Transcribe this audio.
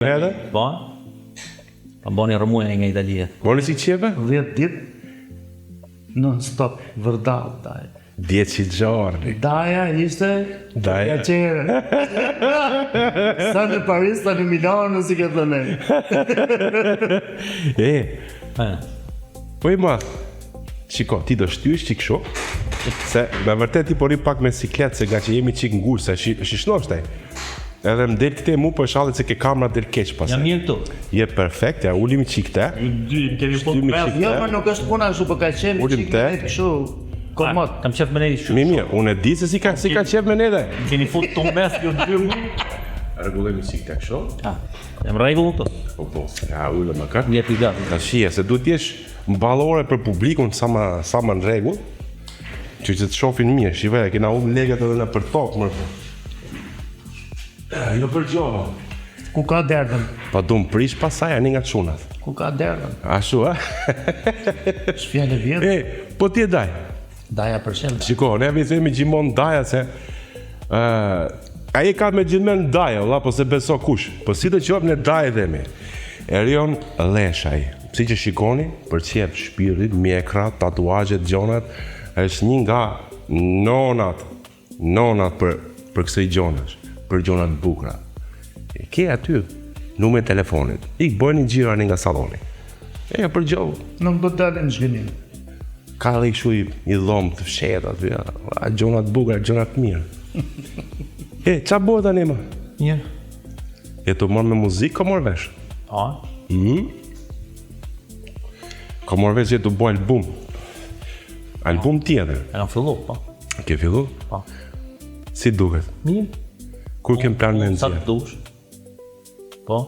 Edhe? Po. Pa boni rrëmujë nga Italia. Boni si qeve? 10 ditë non stop vërdall daja. Dieci giorni. Daja ishte Daja. Qere. sa në Paris, sa në Milano, si ke thënë. E, E. po i ma. Shiko, ti do shtysh çik kështu. Se me vërtet ti po rri pak me siklet se nga që jemi çik ngushtë, se shi, shi shnosh taj. Edhe më del këte mu për shallit se ke kamera del keq pastaj. Jam mirë këtu. Je perfekt, ja ulimi çik te. Ju dy më keni fut Shtymi pesë. çik. Jo, më nuk është puna ashtu, po ka qenë Ulim çik te. me kështu komod. Kam qef me ne kështu. Mi mirë, unë e di se si ka si ka qef me ne dhe. Më keni fut tu mes ju dy mu. Rregullojmë çik te kështu. Ah, jam rregull këtu. Po po, ja ulëm më kët. Jepi gati. Ta shije, se duhet jesh mballore për publikun sa më sa më në rregull. Që që të shohin mirë, shive, e kena unë legët edhe në për tokë, më. Jo për gjova. Ku ka derdhën? Pa du më prish pasaj, ani nga çunat. Ku ka derdhën? Ashtu, a? Është fjalë e vjetër. E, po ti e daj. Daja për shemb. Shiko, ne i themi gjithmonë daja se ë ai e ka me gjithmonë daja, valla, po se beso kush. Po si të qoftë ne daja themi. Erion Lleshaj, si që shikoni, për qef shpirtit, mjekra, tatuazhet, gjonat, është një nga nonat, nonat për për kësaj gjonash, për gjonat bukura. E ke aty numrin e telefonit. Ik bëjni xhiro ani nga salloni. E ja për gjë. Nuk do të dalim zhgënjim. Ka edhe kështu i, i dhomë të fshehtë aty, a, a gjona të bukura, gjona të mira. E, qa bëhet tani më? Mirë. E të morë me muzikë, ka morë vesh. Po. Ka morë vesh që të bëj album. Album tjetër. E kam fillu, po. Ke fillu? Po. Si duket? Mirë. Kur kem plan me Sa të nxjerr? dush. Po.